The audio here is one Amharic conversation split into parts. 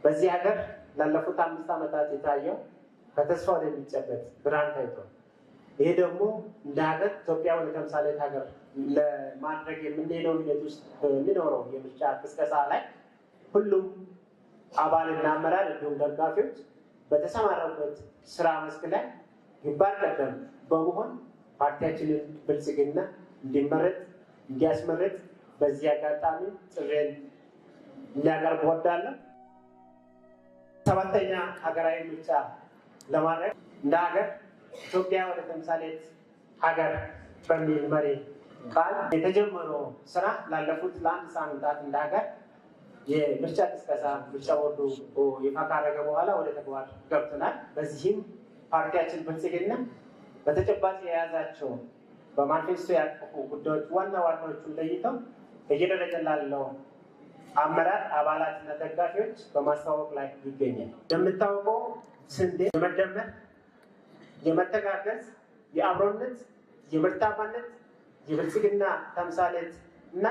በዚህ ሀገር ላለፉት 5 ዓመታት የታየው ከተስፋ ወደሚጨበጥ ብርሃን ታይቷል። ይሄ ደግሞ እንደ ሀገር ኢትዮጵያ ወደ ተምሳሌት ሀገር ለማድረግ የምንሄደው ሂደት ውስጥ በሚኖረው የምርጫ ቅስቀሳ ላይ ሁሉም አባልና አመራር እንዲሁም ደጋፊዎች በተሰማራበት ስራ መስክ ላይ ግንባር ቀደም በመሆን ፓርቲያችንን ብልጽግና እንዲመረጥ እንዲያስመርጥ በዚህ አጋጣሚ ጥሬን ሊያቀርብ እወዳለሁ። 7ኛ ሀገራዊ ምርጫ ለማድረግ እንደ ሀገር ኢትዮጵያ ወደ ተምሳሌት ሀገር በሚል መሪ ቃል የተጀመረው ስራ ላለፉት ለአንድ ሳምንታት እንደ ሀገር የምርጫ ቅስቀሳ ምርጫ ቦርዱ ይፋ ካደረገ በኋላ ወደ ተግባር ገብተናል። በዚህም ፓርቲያችን ብልጽግና በተጨባጭ የያዛቸው በማኒፌስቶ ያቀፉ ጉዳዮች ዋና ዋናዎቹን ለይተው በየደረጃ ላለው አመራር አባላትና ደጋፊዎች በማስተዋወቅ ላይ ይገኛል። እንደምታወቀው ስንዴ የመደመር፣ የመተጋገዝ፣ የአብሮነት፣ የምርታማነት፣ የብልጽግና ተምሳሌት እና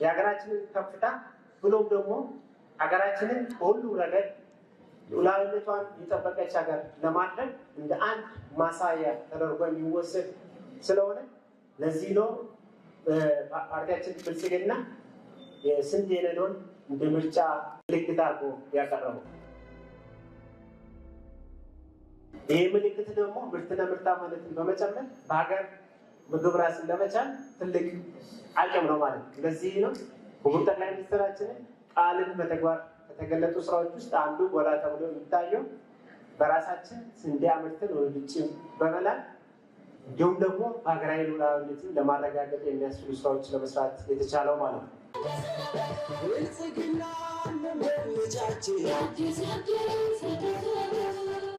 የሀገራችንን ከፍታ ብሎም ደግሞ ሀገራችንን በሁሉም ረገድ ሉዓላዊነቷን የጠበቀች ሀገር ለማድረግ እንደ አንድ ማሳያ ተደርጎ የሚወሰድ ስለሆነ ለዚህ ነው ፓርቲያችን ብልጽግና የስንዴ ነዶን እንደ ምርጫ ምልክት አድርጎ ያቀረበው። ይህ ምልክት ደግሞ ምርትና ምርታማነትን በመጨመር በሀገር ምግብ ራስን ለመቻል ትልቅ አቅም ነው ማለት ነው። ለዚህ ነው ክቡር ጠቅላይ ሚኒስትራችንን ቃልን በተግባር ከተገለጡ ስራዎች ውስጥ አንዱ ጎላ ተብሎ የሚታየው በራሳችን ስንዴ አምርተን ወደ ውጭ በመላክ እንዲሁም ደግሞ በሀገራዊ ሉዓላዊነትን ለማረጋገጥ የሚያስችሉ ስራዎች ለመስራት የተቻለው ማለት ነው። ብልጽግና ምርጫችን።